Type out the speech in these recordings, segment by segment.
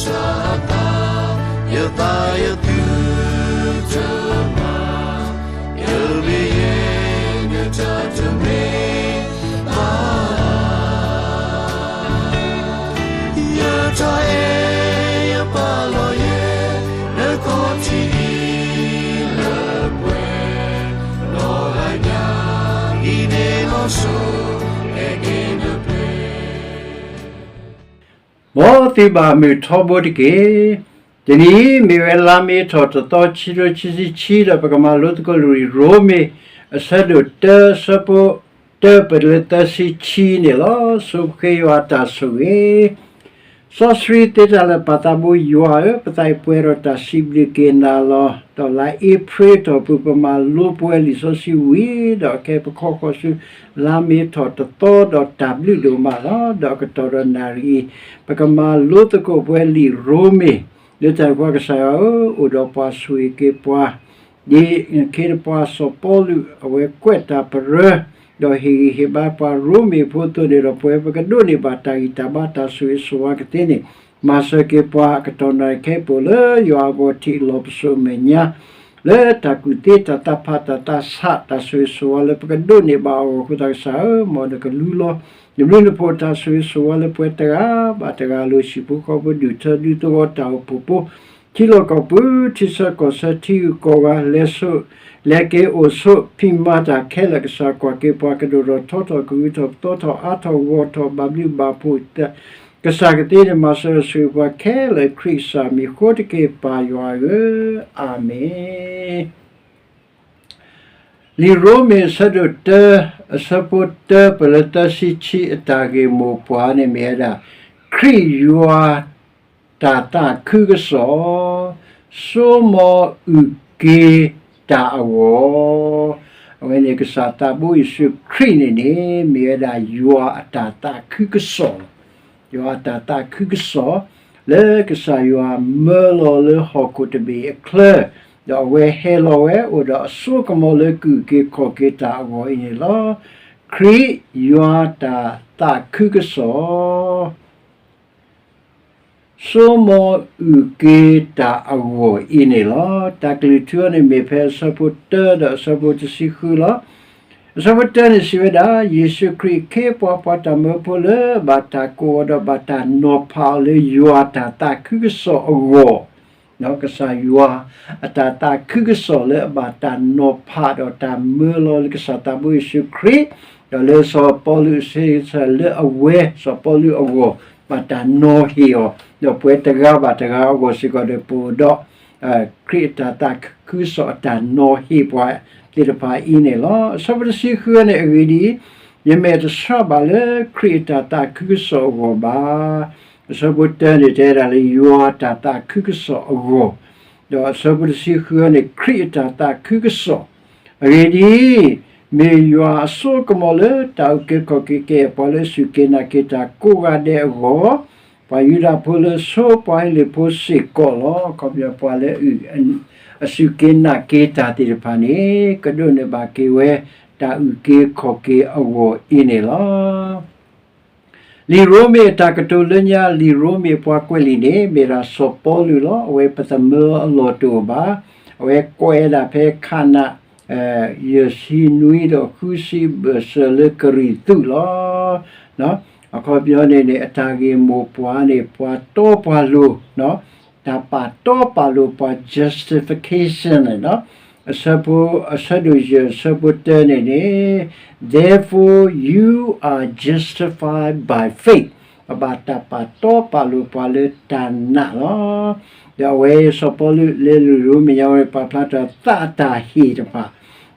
စၢ်သး, ယသးယသုတမၤ, ယမ့ၢ်ယဲ နတၢ်တမ့ၢ်ဘၣ်, ယတၢ်အဲၣ်ယပာ်လီၤယဲ နခီၣ်ထံးအံၤလၢပှဲၤ, နီၢ်ဂၤညါအံၤန့ၣ်လီၤစိၤ, အဲၣ်က့ၤနပျဲၢ် မ်သုဘၣ်မုာ်ထီဘိတက့ၢ်. တနံၤအံၤမ့ၢ်ဝဲလါမ့ၤထီၣ်တသီ ခံကထိခံဆံခံ ဒီးပကမၤလိသကိးလံာ်ရိမ့ၤ အဆၢဒိၣ်တၢ အဆၢဖိတၢ ပတုၤလၢသၢဆံခံန့ၣ်လီၤ. ဆိပဃ့ယွၤအတၢ်ဆိၣ်ဂ့ၤ စီဆှံသ့တၢ်လၢာ် ပၢ်သးဘိယွၤဧၢ, ပသးအံၤပှဲၤဒီးတၢ်စံးဘျုးက့ၤနၤလီၤ. ဒီးလါအ့ဖြ့ၣ်ထီၣ်ပူၤ ပမၤလိပဝဲလံာ်စီဆှံဝံၤ, ဒီးခဲအံၤပခီဃီၤဆူ လါမ့ၤထီၣ်တသီ ဒီးတၢ်ဘျုးဒိၣ်မးလီၤ. ဒီးအကတီၢ်ဒီးနၣ်ရံၣ်အံၤ ပကမၤလိသကိးပဝဲလံာ်ရိမ့ၤ, လၢတၢ်န့ၣ်ပှၤကစၢ်ယွၤဧၢ, အိၣ်ဒီးပှၤဆိၣ်ဂ့ၤက့ၤပှၤ ဒ်နခ့နပှၤစီၤပီလူး အဝဲကွဲးတၢ်ပရၢ, ဒီးဟ့ၣ်ဂံၢ်ဟ့ၣ်ဘါပှၤရိမ့ၤဖိအသိးန့ၣ်ဒီး ပဝဲပကဒိးန့ၢ်ဘၣ်တၢ်ဂံၢ်တၢ်ဘါ တၢ်ဆိၣ်ဂ့ၤဆိၣ်ဝါကသ့န့ၣ်, မၤစၢၤက့ၤပှၤအကတီၢ်နၣ်ရံၣ်ခဲအံၤ ပအိၣ်လၢယွၤအဂီၢ်ထံးအလီၢ်ပစိာ်အမဲာ်ညါ, လၢတၢ်ကူၣ်သ့တၢ်သးဖးတၢ်သးဆး တၢ်ဆိၣ်ဂ့ၤဆိၣ်ဝါလၢပကဒိးန့ၢ်ဘၣ်အဂီၢ်အဃိ သးကစၢ်ဧၢ, မ်နကလူလီၤ နဘျုးနဖှိၣ်တၢ်ဆိၣ်ဂ့ၤဆိၣ်ဝါလၢပှၤတဂၤဘၣ်တဂၤ လၢဟံၣ်ဖိဃီဖိ ဒူၣ်ထၢဒူသဝီ တၢ်အိၣ်ဖှိၣ်ဖိ ထံလီၢ်ကီၢ်ပူၤ ထံဆၢကီၢ်ဆၢ ထံဂုၤကီၢ်ဂၤ လဲၤဆိ လဲၤက့ၤအိၣ်ဆိ ဖံးမၤတၢ်ခဲလၢာ် ကစၢ်ကွၢ်က့ၤပှၤ ကဒိၣ်ထီၣ်ထီထီၣ် ကဂုာ်ထီၣ်ပသီထီၣ် အါထီၣ်ဂီၢ်ထီၣ် ဘၣ်ဘျုးဘၣ်ဖှိၣ် ကစၢ်ကသ့န့ၣ် မၤစၢၤဆိၣ်ဂ့ၤပှၤခဲလၢာ် ခရံာ်ကစၢ်မံၤအဃိတက့ၢ် ပၢ်ယွၤဧၢ, အၤမ့ၣ်. လံာ်ရိမ့ၤအဆၢဒိၣ်တၢ အဆၢဖိတၢ ပတုၤလၢသၢဆံခံ အတၢ်ဂ့ၢ်မိၢ်ပှၢ်န့ၣ်မ့ၢ်ဝဲဒၣ် ခရံာ်ယွၤ တၢ်သးခုကစီၣ်, ဆိကမိၣ်အုၣ်က့ၤတၢ်အဂီၢ်, အဝဲန့ၣ်ကစၢ်သးဘိယ့ၣ်ၡူးခရံာ်န့ၣ်န့ၣ် မ့ၢ်ဝဲဒၣ်ယွၤအတၢ်သးခုကစီၣ်လီၤ. ယွၤအတၢ်သးခုကစီၣ် လၢကစၢ်ယွၤမၢလီၤလၢဟီၣ်ခိၣ်တဘ့ၣ်အချၢ, ဒီးအဝဲဟဲလီၤဝဲ အိၣ်ဒီးအစိကမီၤလၢကအုၣ်က့ၤခီၣ်က့ၤတၢ်အဂီၢ်အံၤန့ၣ်လီၤ. ခရံာ်ယွၤတၢ်သးခုကစီၣ် ဆိကမိၣ်အုၣ်က့ၤတၢ်အဂီၢ်အံၤန့ၣ်လီၤ. တၢ်ကလုၢ်ထူအံၤန့ၣ်မ့ၢ်ဖဲအဆၢဖိတၢ ဒီးအဆၢဖိတဆံဃုလီၤ. အဆၢဖိတၢန့ၣ်စံးဝဲဒၣ်, ယ့ၣ်ၡူးခရံာ်ခ့ပှၤ ပှၤတၢ်မၢဖိလၢဘၣ်တၢ်ကိးအီၤဒီးဘၣ်တၢ်နီၤဖးအီၤလၢယွၤအတၢ်သးခုကစီၣ်အဂီၢ် ကစၢ်ယွၤအတၢ်သးခုကစီၣ်လၢအဘၣ်တၢ်နီၤဖးဒီးတၢ်မၢလီၤလၢကစၢ်သးဘိယ့ၣ်ၡူးခရံာ်, ဒီးလၢစီၤပီလူးအဆ့ဆၢလၢအဝဲစီၤပီလူးအဂီၢ် ဘၣ်တၢ်နီၤဟ့ၣ်အီၤ, ဒီးပဝဲတဂၤဘၣ်တဂၤအဂီၢ်စ့ၢ်ကီးဒီးပအိၣ်ဒီး ခရံာ်အတၢ်သးခုကစီၣ်အတၢ်နီၤဟ့ၣ်ပှၤသ့ၣ်တဖၣ်အံၤန့ၣ်လီၤ. အဆၢဖိတဆံဃုန့ၣ် အဂ့ၢ်ဒ်အံၤ, ယမဲာ်တဆှးဘၣ်လၢခရံာ်အတၢ်သးခုကစီၣ်အဂီၢ်ဘၣ်. အဆၢဖိတၢန့ၣ်တဲဒၣ်လၢယွၤအတၢ်သးခုကစီၣ်အဂီၢ်, ဒီးအဆၢဖိတဆံဃုန့ၣ် ခရံာ်အတၢ်သးခုကစီၣ်, အဂ့ၢ်ဒ်အံၤ, မ့ၢ်ယွၤအစိကမီၤလၢတၢ်အုၣ်က့ၤခီၣ်က့ၤကဲ ပှၤလၢအစူၢ်က့ၤနာ်က့ၤတၢ်ကိးဂၤဒဲးအဂီၢ်, ပှၤယူဒၤဖိလၢအဆိပှၤဟ့လ့ၣ်ဖိစ့ၢ်ကီးလီၤ. အခီပညီပှၤလၢ အစူၢ်က့ၤနာ်က့ၤတၢ်သ့ၣ်တဖၣ်န့ၣ် ကဒိးန့ၢ်ဘၣ်က့ၤဝဲ တၢ်အုၣ်က့ၤခီၣ်က့ၤအဂီၢ်အံၤန့ၣ်လီၤ. လံာ်ရိမ့ၤအတၢ်ကတိၤလၢညါ လံာ်ရိမ့ၤပှၤကွဲးလံာ်န့ၣ် မ့ၢ်ဒၣ်စီၤပီလူးလီၤ. အဝဲပသမၢအလီၢ်တအိၣ်ဘၣ်. အဝဲကွဲးဒၣ်ဖဲခးနး ယဲၢ်ဆံနွံဒီးဃုဆံဘၢၣ်စၢၤလၢကရံၣ်သူးလီၤ. အခီပညီန့ၣ်န့ၣ် အတၢ်ဂ့ၢ်မိၢ်ပှၢ်န့ၣ် ပှၤတီပှၤလိၤ တၢ်ပာ်တီပာ်လိၤပှၤ justification န့ၣ်လီၤ. အဆၢဖိ အဆၢဒိၣ်ယဲၢ် အဆၢဖိတၢန့ၣ်န့ၣ် Therefore you are justified by faith. ပဘၣ်တၢ်ပာ်တီပာ်လိၤပှၤလၢတၢ်နာ်လီၤ. ဒီးအဝဲစီၤပီလူးလၢလံာ်ရိမ့ၤညါဝဲန့ၣ် ပာ်ဖျါထီၣ်သးအတၢ်ဟ့ၣ်တဖၣ်,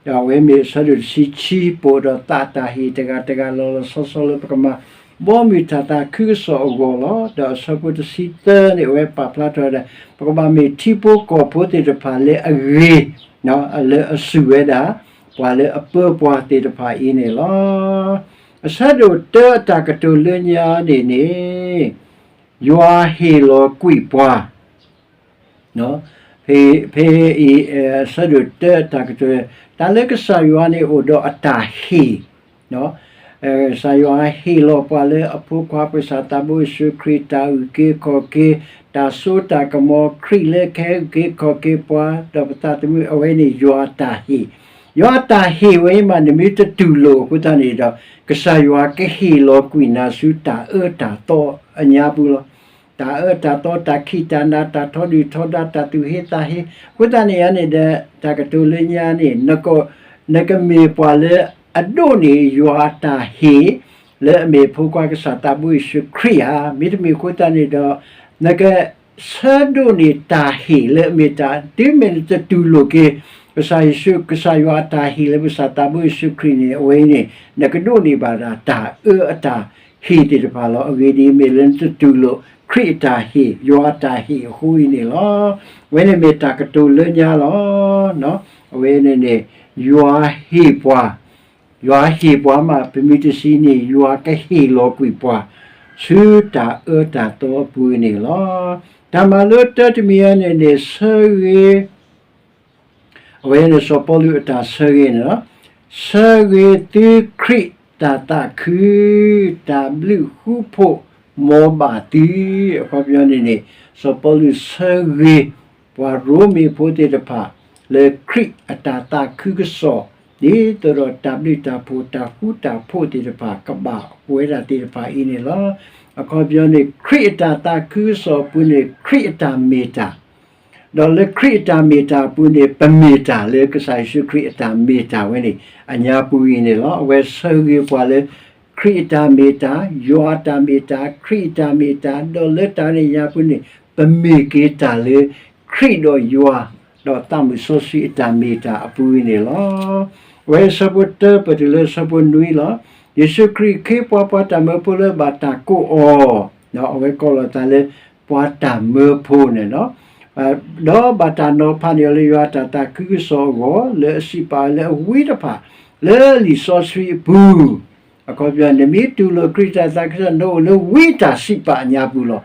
ဒီးအဝဲမ့ၢ်အဆၢဒိၣ်တဆံခံ ပအိၣ်ဒီးသးအတၢ်ဟ့ၣ်တဂၤတဂၤလီၤလီၤဆီဆီလၢပကမၤ ဘီမုၢ်တၢ်သးခုကစီၣ်အဂီၢ်လီၤ. ဒီးအဆၢဖိတဆံသၢန့ၣ် အဝဲပာ်ဖျါထီၣ်ဝဲဒၣ် ပကဘၣ်မ့ၢ်ထံဖိကီၢ်ဖိသ့ၣ်တဖၣ်လၢအဂ့ၤ လၢအစူၢ်ဝဲဒၣ် ပှၤလၢအပၢပှၤသ့ၣ်တဖၣ်အံၤန့ၣ်လီၤ. အဆၢဒိၣ်တၢအတၢ်ကတိၤလၢညါန့ၣ်န့ၣ် ယွၤဟ့ၣ်လီၤကွံာ်ပှၤ ဖဲ ဖဲအံၤ အဆၢဒိၣ်တၢအတၢ်ကတိၤ တၢ်လၢကစၢ်ယွၤန့ၣ်အိၣ်ဒီးအတၢ်ဟ့ၣ် ကစၢ်ယွၤဟ့ၣ်လီၤပှၤလၢအဖိခွါပကစၢ်သးဘိယ့ၣ်ၡူးခရံာ် တၢ်အုၣ်က့ၤခီၣ်က့ၤ, တၢ်စိတၢ်ကမီၤ, ခရံာ်လၢကဟဲအုၣ်က့ၤခီၣ်က့ၤပှၤ ဒီးပသးသမူအဝဲန့ၣ် ယွၤအတၢ်ဟ့ၣ်, ယွၤအတၢ်ဟ့ၣ်ဝဲအံၤမး နမ့ၢ်တတူၢ်လိာ်အဃိသတးန့ၣ်ဒီး ကစၢ်ယွၤကဟ့ၣ်လီၤကွံာ်နၤဆူတၢ်အၢတၢ်သီအညါပူၤလီၤ. တၢ်အၢတၢ်သီ တၢ်ခံးတၢ်နၤ တၢ်ထီဒုၣ်ထီဒါ တၢ်သူၣ်ဟ့သးဟ့, အဃိသတးန့ၣ်န့ၣ်ဒီး တၢ်ကတိၤလၢညါန့ၣ် နကမ့ၢ်ပှၤလၢအဒိးန့ၢ်ယွၤအတၢ်ဟ့ၣ် လၢအမ့ၢ်အဖိခွါကစၢ်သးဘိယ့ၣ်ၡူးခရံာ်ဧါ. မ့တမ့ၢ်အဃိသတးန့ၣ်ဒီး နကဆၢဒိးန့ၢ်တၢ်ဟ့ၣ်လၢအမ့ၢ်တၢ် တုၤမ့ၢ်နတတူၢ်လိာ်က့ၤ ကစၢ်ယ့ၣ်ၡူး ကစၢ်ယွၤအတၢ်ဟ့ၣ်လၢပကစၢ်သးဘိယ့ၣ်ၡူးခရံာ်န့ၣ် အဝဲအံၤန့ၣ် နကဒိးန့ၢ်ဘၣ်ဒၣ်တၢ်အၢအတၢ်ဟ့ၣ်သ့ၣ်တဖၣ်လီၤ. အဂ့ၢ်ဒ်အံၤ, မ့ၢ်လၢနတတူၢ်လိာ်ခရံာ်အတၢ်ဟ့ၣ်, ယွၤအတၢ်ဟ့ၣ်အဃိအံၤန့ၣ်လီၤ. အဝဲန့ၣ်မ့ၢ်တၢ်ကတိၤလၢညါလီၤ. အဝဲန့ၣ်န့ၣ် ယွၤဟ့ၣ်ပှၤ, ယွၤဟ့ၣ်ပှၤမး ပမ့ၢ်တစံးန့ၣ် ယွၤကဟ့ၣ်လီၤကွံာ်ပှၤ ဆူတၢ်အၢတၢ်သီအပူၤန့ၣ်လီၤ. တၢ်မၤလိတၢတမံၤအံၤန့ၣ်န့ၣ် ဆၢဂ့ၤ အဝဲန့ၣ်စီၤပီလူးအတၢ်ဆၢဂ့ၤန့ၣ်လီၤ. ဆၢဂ့ၤသုခရံာ်တၢ်သးခု, တၢ်ဘျုးဃူဖိးမ်ဘၣ်သု, အခီပညီန့ၣ်န့ၣ် စီၤပီလူးဆၢဂ့ၤ ပှၤရိမ့ၤဖိသ့ၣ်တဖၣ် လၢခရံာ်အတၢ်သးခုကစီၣ် ဒ်သိးဒီးတၢ်ဘျုးတၢ်ဖှိၣ်တၢ်ဃူတၢ်ဖိးသ့ၣ်တဖၣ် ကဘၣ်ဝဲဒၣ်သ့ၣ်တဖၣ်အံၤန့ၣ်လီၤ. အခီပညီန့ၣ် ခရံာ်အတၢ်သးခုကစီၣ်အပူၤန့ၣ် ခရံာ်အတၢ်မ့ၢ်တၢ် ဒီးလၢခရံာ်အတၢ်မ့ၢ်တၢ်အပူၤန့ၣ် ပမ့ၢ်တၢ်လၢကစၢ်ယ့ၣ်ၡူးခရံာ်အတၢ်မ့ၢ်တၢ်ဝဲန့ၣ် အညါပူၤအံၤန့ၣ်လီၤ. အဝဲဆၢဂ့ၤပှၤလၢ ခရံာ်အတၢ်မ့ၢ်တၢ်, ယွၤအတၢ်မ့ၢ်တၢ်, ခရံာ်အတၢ်မ့ၢ်တၢ်, ဒီးလၢတၢ်န့ၣ်ညါပူၤန့ၣ် ပမ့ၢ်က့ၤတၢ်လၢ ခရံာ်ဒီးယွၤ ဒီးသးမုၣ်စီဆှံအတၢ်မ့ၢ်တၢ်အပူၤအံၤန့ၣ်လီၤ. အဝဲဆၢဖိတၢပတုၤလၢဆၢဖိနွံလီၤ. ယ့ၣ်ၡူးခရံာ်ခ့ပှၤ ပှၤတၢ်မၢဖိလၢဘၣ်တၢ်ကိးအီၤ, အဝဲကိးလီၤသးလၢ ပှၤတၢ်မၢဖိန့ၣ်လီၤ. ဒီးဘၣ်တၢ်နီၤဖးန့ၢ်အီၤလၢယွၤအတၢ်သးခုကစီၣ်အဂီၢ် လၢအစံးပာ်လၢအဝံတဖၣ် လၢလံာ်စီဆှံအပူၤ, အခီပညီ နမ့ၢ်တူၢ်လိာ်ခရံာ်တၢ်သးခုကစီၣ် နအိၣ်လၢဝံတၢ်စံးပာ်အညါပူၤလီ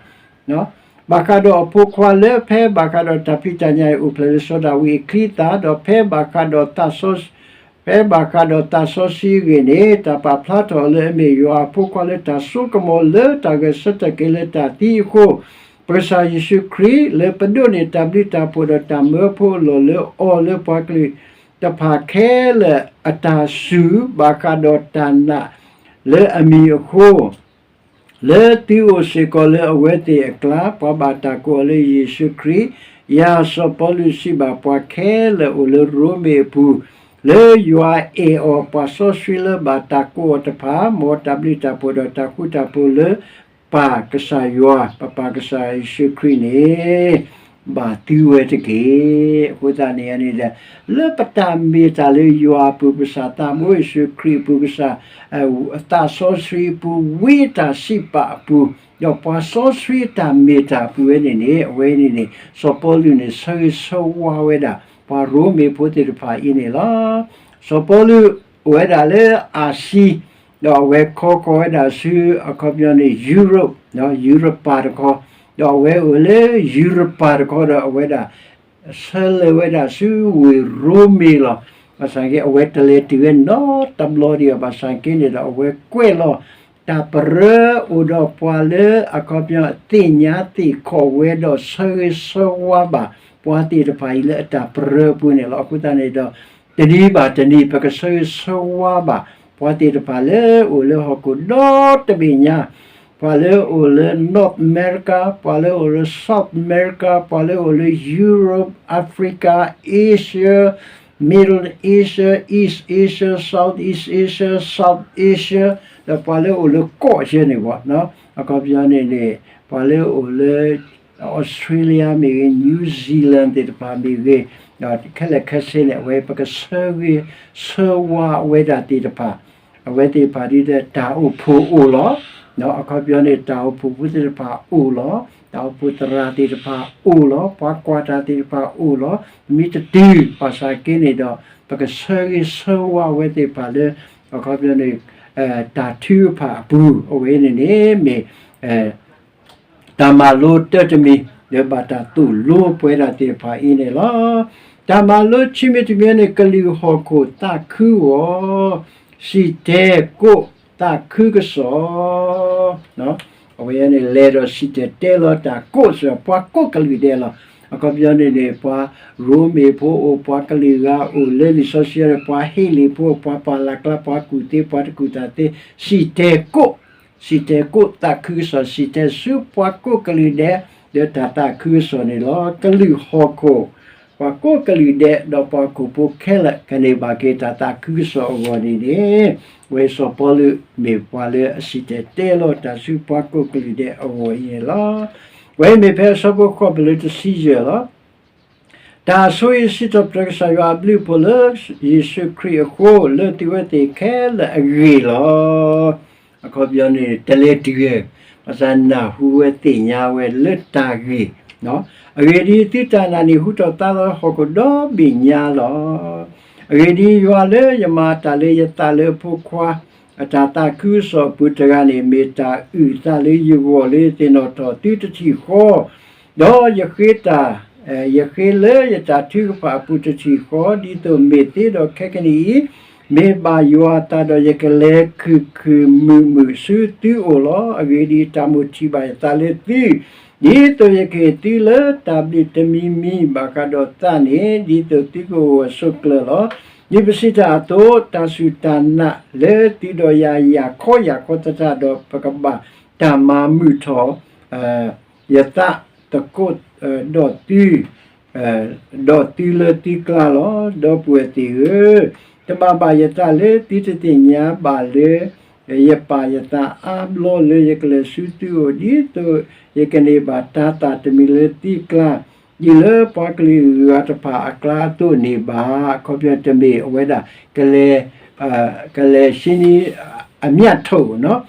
ၤ. ဘၣ်ဃးဒီးအဖိခွါလၢဖဲဘၣ်ဃးဒီးတၢ်ဖံးတၢ်ညၣ်အံၤ အိၣ်ဖျဲၣ်လၢစီၤဒၤဝံးအချံအသၣ်, ဒီးဖဲဘၣ်ဃးဒီးသးစီဆှံ ဖဲဘၣ်ဃးဒီးသးစီဆှံအဂ့ၢ်န့ၣ် တၢ်ပာ်ဖျါထီၣ်အီၤလၢအမ့ၢ်ယွၤအဖိခွါလၢတၢ်စိကမီၤလၢတၢ်ဂဲၤဆၢထၢၣ်က့ၤလၢတၢ်သံအဃိ, ပကစၢ်ယ့ၣ်ၡူးခရံာ် လၢပဒိးန့ၢ်တၢ်ဘျုးတၢ်ဖှိၣ်ဒီးတၢ်မၢဖိအလီၢ်လၢအီၤလၢပှၤကလုာ်တဖၣ်ခဲလၢာ်အတၢ်စူၢ် ဘၣ်ဃးဒီးတၢ်နာ်လၢအမံၤအဃိ လၢသုအိၣ်စ့ၢ်ကီးလၢအဝဲသ့ၣ်အကျါ ပှၤဘၣ်တၢ်ကိးအီၤလၢယ့ၣ်ၡူးခရံာ်, ယၤစီၤပီလူးစံးဘၣ်ပှၤခဲလၢာ်အိၣ်လၢရိမ့ၤအပူၤ, လၢယွၤအဲၣ်အီၤပှၤစီဆှံလၢဘၣ်တၢ်ကိးအီၤတဖၣ်, မ်တၢ်ဘျုးတၢ်ဖှိၣ်ဒီးတၢ်ဃူတၢ်ဖိးလၢ ပၢ်ကစၢ်ယွၤ, ပပၢ်ကစၢ်ယ့ၣ်ၡူးခရံာ်န့ၣ် ဘၣ်သုဝဲတက့ၢ်. အဃိသတးန့ၣ်န့ၣ်ဒီး လၢပတၢ်မ့ၢ်တၢ်လၢယွၤအပူၤ, ပကစၢ်သးဘိယ့ၣ်ၡူးခရံာ်အပူၤ, ကစၢ် သးစီဆှံအပူၤ, ဝံအတၢ်စံးပာ်အပူၤ, ဒီးပှၤစီဆှံအတၢ်မ့ၢ်တၢ်အပူၤဝဲန့ၣ်န့ၣ်, အဝဲန့ၣ်န့ၣ် စီၤပီလူးန့ၣ် ဆၢဂ့ၤဆၢဝါဝဲဒၣ် ပှၤရိမ့ၤဖိသ့ၣ်တဖၣ်အံၤန့ၣ်လီၤ. စီၤပီလူးအိၣ်ဝဲဒၣ်လၢအၤစံ, ဒီးအဝဲခီဃီၤဝဲဒၣ်ဆူ အခီပညီန့ၣ် Europe, Europa တခီ, ဒီးအဝဲအိၣ်လၢ Europa တခီဒီး အဝဲဒၣ် ဆၢလၢာ်ဝဲဒၣ်ဆူဝ့ၢ်ရိမ့ၤလီၤ. ဘၣ်ဆၣ်က့ အဝဲတလဲၤတုၤဝဲနီတဘျီဒံးဘၣ်. ဘၣ်ဆၣ်က့န့ၣ်ဒီး အဝဲကွဲးလီၤ တၢ်ပရၢအိၣ်ဒီးပှၤလၢ အခီပညီသ့ၣ်ညါသ့ၣ်ခီၣ်ဝဲဒီး ဆၢဂ့ၤဆၢဝါဘၣ်ပှၤသ့ၣ်တဖၣ်အံၤလၢအတၢ်ပရၢအပူၤန့ၣ်လီၤ. အဃိသတးန့ၣ်ဒီး တနံၤဘၣ်တနံၤ ပကဆၢဂ့ၤဆၢဝါဘၣ် ပှၤသ့ၣ်တဖၣ်လၢအိၣ်လၢဟီၣ်ခိၣ်ဒီတဘ့ၣ်ညါ, ပှၤလၢအိၣ်လၢ North America, ပှၤလၢအိၣ်လၢ South America, ပှၤလၢအိၣ်လၢ Europe, Africa, Asia, Middle Asia, East Asia, Southeast Asia, South Asia, ဒီးပှၤလၢအိၣ်လၢကီၢ်ယဲန့ၣ်ဘၣ်, အခီပညီန့ၣ်န့ၣ် ပှၤလၢအိၣ်လၢ Australia မ့ၢ်ဂ့ၤ, New Zealand သ့ၣ်တဖၣ်မ့ၢ်ဂ့ၤ, ခဲလၢာ်ခဲဆ့န့ၣ် အဝဲပကဆၢဂ့ၤဆၢဝါအဝဲဒၣ်သ့ၣ်တဖၣ်, အဝဲသ့ၣ်တဖၣ်ဒ်ဒီးတၢ်အိၣ်ဖှိၣ်အိၣ်လီၤ. အခီပညီန့ၣ် တၢ်အိၣ်ဖှိၣ်ဖိသ့ၣ်တဖၣ်အိၣ်လီၤ, တၢ်အိၣ်ဖှိၣ်သရၣ်သ့ၣ်တဖၣ်အိၣ်လီၤ, ပှၤကွၢ်တၢ်သ့ၣ်တဖၣ်အိၣ်လီၤ. မ့ၢ်တတုၤ ဘၣ်ဆၣ်က့န့ၣ်ဒီး ပကဆၢဂ့ၤဆၢဝါအဝဲသ့ၣ်တဖၣ်လၢ အခီပညီန့ၣ် တၢ်ထုကဖၣ်အပူၤ, အဝဲန့ၣ်န့ၣ်မ့ၢ် တၢ်မၤလိတၢတမံၤ လၢဘၣ်တၢ်သိၣ်လိပဝဲဒၣ်သ့ၣ်တဖၣ်အံၤန့ၣ်လီၤ. တၢ်မၤလိခံမံၤတမံၤန့ၣ် ကလုာ်ဟီၣ်ခိၣ်သးခုအီၤ, စံၣ်တဲၤကိး တၢ်သးခုကစီၣ် အဝဲန့ၣ် လဲၤဒီးစံၣ်တဲၤတဲလီၤတၢ်ကိးစ့ၢ် ပှၤကိးကလုာ်ဒဲးလီၤ. အခီပညီန့ၣ်န့ၣ် ပှၤရိမ့ၤဖိအိၣ်, ပှၤကလုာ်ဂၤအိၣ်လၢလံာ်စီဆှံန့ၣ်, ပှၤဟ့လ့ၣ်ဖိ, ပှၤပာ်လၢ်ကျါ, ပှၤကူၣ်သ့, ပှၤတကူၣ်တၢ်သ့, စံၣ်တဲၤကိး, စံၣ်တဲၤကိးသးခုကစီၣ်, စံၣ်တဲၤဆူပှၤကိးကလုာ်ဒဲး လၢတၢ်သးခုကစီၣ်န့ၣ်လီၤ. ကလုာ်ဟီၣ်ခိၣ် ပှၤကိးကလုာ်ဒဲး ဒီးပှၤဟီၣ်ခိၣ်ဖိခဲလၢာ် ကန့ၢ်ဘၣ်က့ၤတၢ်သးခုကစီၣ်အဂီၢ်န့ၣ်န့ၣ်, ဝဲစီၤပီလူးမ့ၢ်ပှၤလၢအစံၣ်တဲၤတဲလီၤတၢ်ဆူပှၤကိးကလုာ်ဒဲးအဂီၢ်အံၤန့ၣ်လီၤ. ဝဲအံၤမ့ၢ်ဖဲအဆၢဖိဃိး ပလၢတဆံယဲၢ်လီၤ. တၢ်ဆိၣ်ဂ့ၤစံးထီၣ်ပတြၢၤကစၢ်ယွၤအဘျုးအဖှိၣ်လၢယ့ၣ်ၡူးခရံာ်အဃိ လၢသုဝဲသ့ၣ်ခဲလၢာ်အဂ့ၢ်လီၤ. အခီပညီန့ၣ် တလဲၤတုၤဝဲ, ဘၣ်ဆၣ်နၢ်ဟူဝဲသ့ၣ်ညါဝဲလၢတၢ်ဂ့ၢ်, အဂ့ၢ်ဒ်အံၤ, သုတၢ်နာ်န့ၣ် ဟူထီၣ်သါလီၤဟီၣ်ခိၣ်ဒီဘ့ၣ်ညါလီၤ. အဂ့ၢ်ဒ်အံၤ, ယွၤလၢယမၤတၢ်လၢယသးလၢအဖိခွါ အတၢ်သးခုကစီၣ်အပူၤတဂၤန့ၣ် မ့ၢ်တၢ်အုၣ်အသးလၢယဂီၢ်လၢယသ့ၣ်နီၣ်ထီၣ်သုတထံၣ်ဃီ, ဒီးယဃ့တၢ်, ယဃ့လၢယတၢ်ထုကဖၣ်အပူၤတထံၣ်ဃီ, ဒ်သိးမ့ၢ်သ့ဒီးခဲကနံၣ်အံၤ, မ့ၢ်ဘၣ်ယွၤအသးဒီးယကလဲၤခုၣ်ခုၣ်မုာ်မုာ်ဆူသုအိၣ်လီၤ. အဂ့ၢ်ဒ်အံၤ, တၢ်မိၣ်ထံၣ်ဘၣ်ယသးလၢသု, ဒ်သိးယကဟ့ၣ်သုလၢတၢ်ဘျုးတမံၤမံၤ ဘၣ်ဃးဒီးသးန့ၣ်, ဒ်သိးသုကအိၣ်အဆိးကျၢၤလီၤ. ဒ်ပစံးတၢ်အသိး, တၢ်စူၢ်တၢ်နာ်လၢသုဒီးယၤယၤခီယၤခီသတးဒီး ပကဘၣ်တၢ်မၤမုာ်ထီၣ် ယသးသကိး, ဒီးသု, ဒီးသုလၢသုကျါလီၤ. ဒီပုၢ်ဝဲၢ်သ့ၣ်ဧၢ, တဘၣ်ဘၣ်ယသးလၢသုတသ့ၣ်ညါဘၣ်လၢ ယပာ်ယသးအါဘျီလၢယကလဲၤဆူသုအိၣ်, ဒ်သိးယကန့ၢ်ဘၣ်တၤသၣ်တမံၤလၢသုကျါ, ဒ်လၢပှၤကလုာ်ဂၤတဖၣ်အကျါအသိးန့ၣ်ဘၣ်. အခီပညီတမ့ၢ်အဝဲဒၣ် ကလဲၤ, ကလဲၤဆံနံ အမြတ်ထုတ်,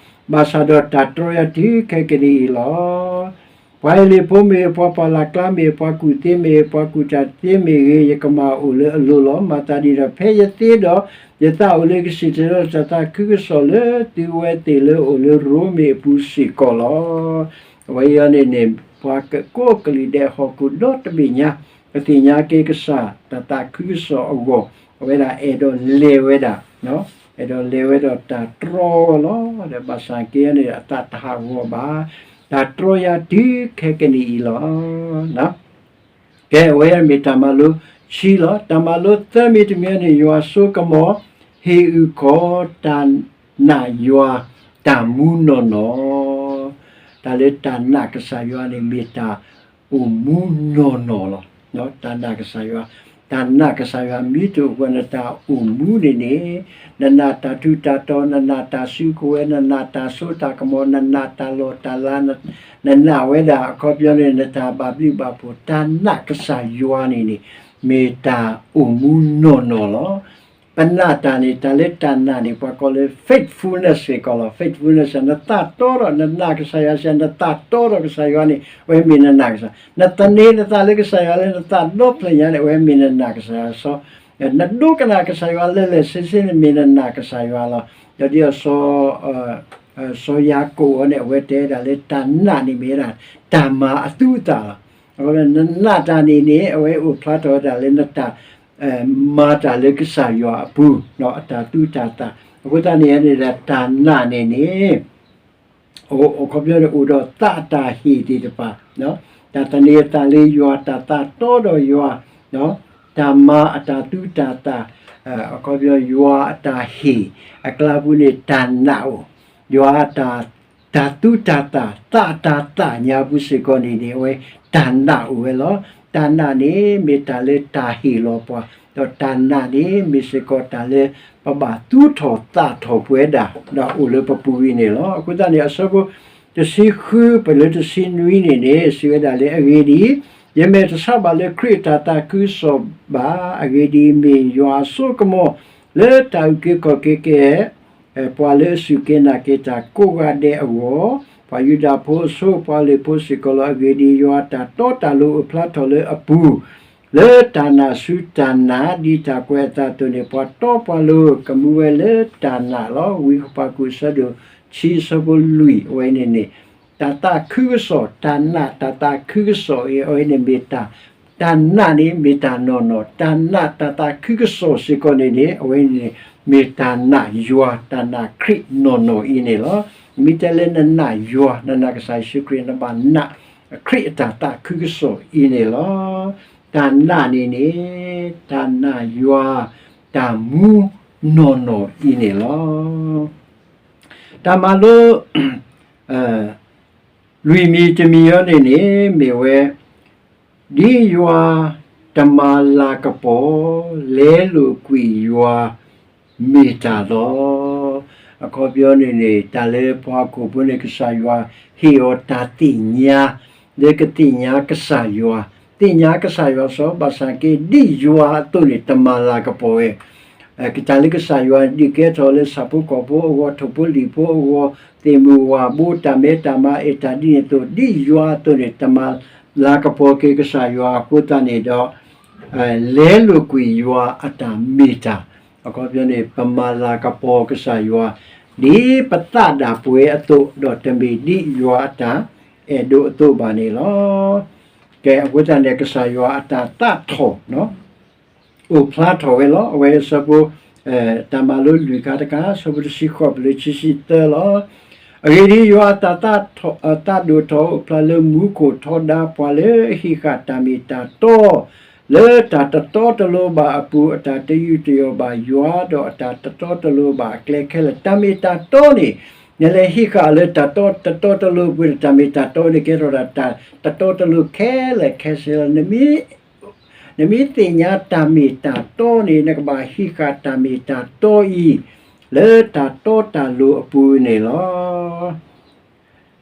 ဘၣ်ဆၣ်ဒီးတၢ်တြီယၤတုၤခဲကနံၣ်အံၤလီၤ. ပှၤဟ့လ့ၣ်ဖိမ့ၢ်ဂ့ၤ, ပှၤပာ်လၢ်ကျါမ့ၢ်ဂ့ၤ, ပှၤကူၣ်သ့မ့ၢ်ဂ့ၤ, ပှၤကူၣ်တၢ်သ့မ့ၢ်ဂ့ၤ, ယကမၤအိၣ်လၢအလိၤလီၤ. မၤသးဒ်န့ၣ်ဒီး ဖဲယသ့ဒီး ယသးအိၣ်လၢကစံၣ်တဲၤတဲလီၤတၢ်သးခုကစီၣ်လၢသုဝဲသ့ၣ်လၢအအိၣ်လၢရိမ့ၤအပူၤစ့ၢ်ကီးလီၤ. အဝဲအံၤန့ၣ်န့ၣ် ပှၤကိးကလုာ်ဒဲးဟီၣ်ခိၣ်ဒီတဘ့ၣ်ညါ ကသ့ၣ်ညါက့ၤကစၢ်တၢ်သးခုကစီၣ်အဂီၢ်, အဝဲဒၣ်အဲၣ်ဒိးလဲၤဝဲဒၣ်, အဲၣ်ဒိးလဲၤဝဲဒီးတၢ်တြီအီၤလီၤ. ဒီးဘၣ်ဆၣ်က့န့ၣ် အသးတဟးဂီၤဘၣ်, တၢ်တြီယၤတုၤခဲကနံၣ်အံၤလီၤ. ကဲ အဝဲမ့ၢ်တၢ်မၤလိခံလီၤ. တၢ်မၤလိသၢမံၤတမံၤန့ၣ် ယွၤစိကမီၤ ဟ့ၣ်အုၣ်ကီၤ တၢ်နာ်ယွၤ တၢ်မူနီၢ်နီၢ်, တၢ်လၢတၢ်နာ်ကစၢ်ယွၤန့ၣ် မ့ၢ်တၢ်အိၣ်မူနီၢ်နီၢ်လီၤ. တၢ်နာ်ကစၢ်ယွၤ, တၢ်နာ်ကစၢ်ယွၤမ့ၢ်တအိၣ်ဃီ နတၢ်အိၣ်မူန့ၣ်န့ၣ်, နနာ်တၢ်ထူးတၢ်တီၤ, နနာ်တၢ်စုကဝဲၤ, နနာ်တၢ်စိတၢ်ကမီၤ, နနာ်တၢ်လီၢ်တၢ်လၤ, နနာ်ဝဲဒၣ်အခီပညီန့ၣ် နတၢ်ဘၣ်ဘျုးဘၣ်ဖှိၣ်, တၢ်နာ်ကစၢ်ယွၤန့ၣ်န့ၣ် မ့ၢ်တၢ်အိၣ်မူနီၢ်နီၢ်လီၤ. ပနာ်တၢ်န့ၣ် တၢ်လၢတၢ်နာ်န့ၣ် ပှၤကိးလၢ faithfulness စ့ၢ်ကီးလီၤ. Faithfulness နသးတီဒီး နနာ်ကစၢ်ယွၤစ့ၢ်, နသးတီဒီးကစၢ်ယွၤန့ၣ် အဝဲမ့ၢ်နနာ်ကစၢ်, နသန့ၤနသးလၢကစၢ်ယွၤလၢနသးဒီဖျၢၣ်ညါန့ၣ် အဝဲမ့ၢ်နနာ်ကစၢ်ယွၤစီ, နဒိကနၣ်ကစၢ်ယွၤလၢလၢဆ့ဆ့န့ၣ် မ့ၢ်နနာ်ကစၢ်ယွၤလီၤ. ဒီးဒ်အ စီၤယၤကိာ်အီၤန့ၣ် အဝဲတဲဒၣ်လၢတၢ်နာ်န့ၣ်မ့ၢ်ဝဲဒၣ် တၢ်မၤအသူအသၣ်လီၤ. နနာ်တၢ်န့ၣ်န့ၣ် အဝဲအိၣ်ဖျါထီၣ်ဝဲဒၣ်လၢနတၢ် မၤတၢ်လၢကစၢ်ယွၤအပူၤ အတၢ်သူတၢ်သၣ်. အဃိသတးန့ၣ်န့ၣ်ဒီး တၢ်နာ်န့ၣ်န့ၣ် အခီပညီန့ၣ် အိၣ်ဒီးသးအတၢ်ဟ့ၣ်သ့ၣ်တဖၣ်, တၢ်သန့ၤအသးလၢယွၤ, တၢ်သးတီဒီးယွၤ, တၢ်မၤအတၢ်သူတၢ်သၣ်, အခီပညီယွၤအတၢ်ဟ့ၣ်အကျါပူၤန့ၣ် တၢ်နာ်အိၣ်, ယွၤအတၢ် တၢ်သူတၢ်သၣ်, သးအတၢ်သၣ်ညါပူၤစ့ၢ်ကီးန့ၣ်န့ၣ် အဝဲတၢ်နာ်အိၣ်ဝဲလီၤ. တၢ်နာ်န့ၣ် မ့ၢ်တၢ်လၢတၢ်ဟ့ၣ်လီၤပှၤ, ဒီးတၢ်နာ်န့ၣ် မ့ၢ်စ့ၢ်ကီးတၢ်လၢ ပဘၣ်သူထီၣ်သၣ်ထီၣ်ပဝဲဒၣ် ဒီးအိၣ်လၢပပူၤအံၤန့ၣ်လီၤ. အဃိသတးန့ၣ် အဆၢဖိတဆံဃု ပလၢတဆံနွံန့ၣ်န့ၣ် စံးဝဲဒၣ်လၢ အဂ့ၢ်ဒ်အံၤ, ယမဲာ်တဆါဘၣ်လၢခရံာ်အတၢ်သးခုကစီၣ်ဘၣ်. အဂ့ၢ်ဒ်အံၤ, မ့ၢ်ယွၤအစိကမီၤ လၢတၢ်အုၣ်က့ၤခီၣ်က့ၤကဲ ပှၤလၢအစူၢ်က့ၤနာ်က့ၤတၢ်ကိးဂၤဒဲးအဂီၢ်, ပှၤယူဒၤဖိအဆိ, ပှၤဟ့လ့ၣ်ဖိစ့ၢ်ကီးလီၤ. အဂ့ၢ်ဒ်အံၤ, ယွၤအတၢ်တီတၢ်လိၤအိၣ်ဖျါထီၣ်လၢအပူၤ, လၢတၢ်နာ်ဆူတၢ်နာ်, ဒ်တၢ်ကွဲးအသးအသိးန့ၣ်, ပှၤတီပှၤလိၤကမူဝဲလၢတၢ်နာ်လီၤ. ဝံဃပၤကူာ်အဆၢဒိၣ်ခံ အဆၢဖိလွံၢ် အဝဲန့ၣ်န့ၣ် တၢ်သးခုကစီၣ်, တၢ်နာ်, တၢ်သးခုကစီၣ်အံၤ အဝဲန့ၣ်မ့ၢ်တၢ်, တၢ်နာ်န့ၣ်မ့ၢ်တၢ်နီၢ်နီၢ်, တၢ်နာ်တၢ်သးခုကစီၣ်စ့ၢ်ကီးန့ၣ်န့ၣ် အဝဲန့ၣ် မ့ၢ်တၢ်နာ်ယွၤ တၢ်နာ်ခရံာ်နီၢ်နီၢ်အံၤန့ၣ်လီၤ. မ့ၢ်တဲလၢနနာ်ယွၤ နနာ်ကစၢ်ယ့ၣ်ၡူးခရံာ် နဘၣ်နာ်ခရံာ်အတၢ်သးခုကစီၣ်အံၤန့ၣ်လီၤ. တၢ်နာ်န့ၣ်န့ၣ် တၢ်နာ်ယွၤ တၢ်မူနီၢ်နီၢ်အံၤန့ၣ်လီၤ. တၢ်မၤလိ လွံၢ်မံၤတမံၤအံၤန့ၣ်န့ၣ် မ့ၢ်ဝဲ ဒ်ယွၤတမၤလၤကပီၤ လဲလိာ်ကွံာ်ယွၤ မ့ၢ်တၢ်လီၤ. အခီပညီန့ၣ်န့ၣ် တၢ်လၢပှၤဟီၣ်ခိၣ်ဖိန့ၣ် ကစၢ်ယွၤဟ့ၣ်အီၤတၢ်သ့ၣ်ညါ လၢကသ့ၣ်ညါကစၢ်ယွၤ, သ့ၣ်ညါကစၢ်ယွၤစီၤ ဘၣ်ဆၣ်က့ ဒ်ယွၤအသိးန့ၣ် တမၤလၤကပီၤဝဲ ကတၢၢ်လၢကစၢ်ယွၤဒုးကဲထီၣ်လၢဆၣ်ဖိကီၢ်ဖိအဂီၢ်, ထိၣ်ဖိလံၣ်ဖိအဂီၢ်, သ့ၣ်မုၢ်ဝၣ်ဘိ, တၢ်မဲတၢ်မါ အဲၣ်တၢ်ဒ်န့ၣ်အသိး, ဒ်ယွၤအသိးန့ၣ် တမၤလၤကပီၤက့ၤကစၢ်ယွၤအဃိသတးန့ၣ်ဒီး လဲလိာ်ကွံာ်ယွၤအတၢ်မ့ၢ်တၢ်, အခီပညီန့ၣ် ပမၤလၤကပီၤကစၢ်ယွၤ ဒ်ပသးဒၣ်ပဝဲအသိး, ဒီးတမ့ၢ်ဒ်ယွၤအတၢ်အဲၣ်ဒိးအသိးဘၣ်န့ၣ်လီၤ. ကဲ, အဃိသတးန့ၣ် ကစၢ်ယွၤအတၢ်သးထီၣ် အိၣ်ဖျါထီၣ်ဝဲလီၤ. အဝဲအဆၢဖိ တၢ်မၤလိလွံၢ်ခါတခါ အဆၢဖိတဆံဃိး ပလၢခံဆံသၢလီၤ. အဂ့ၢ်ဒ်အံၤ, ယွၤအတၢ်သးဒိၣ်ထီၣ်အိၣ်ဖျါလၢမူခိၣ်ထီဒါ ပှၤလၢအဟံးဃာ်တၢ်မ့ၢ်တၢ်တီ လၢတၢ်တတီတလိၤဘၣ်အပူၤ, အတၢ်တယူးတယီၣ်ဘၣ်ယွၤ, ဒီးအတၢ်တတီတလိၤဘၣ်အကျဲခဲလၢာ်. တၢ်မ့ၢ်တၢ်တီန့ၣ် နလဲၤဟံးဃာ်လၢတၢ်တတီတလိၤအပူၤ, တၢ်မ့ၢ်တၢ်တီန့ၣ် ကဲထီၣ်ဒၣ်တၢ်တတီတလိၤခဲလၢာ်ခဲဆ့လီၤ. နမ့ၢ်သ့ၣ်ညါတၢ်မ့ၢ်တၢ်တီန့ၣ် နကဘၣ်ဟံးဃာ်တၢ်မ့ၢ်တၢ်တီအံၤ လၢတၢ်တီတၢ်လိၤအပူၤန့ၣ်လီၤ.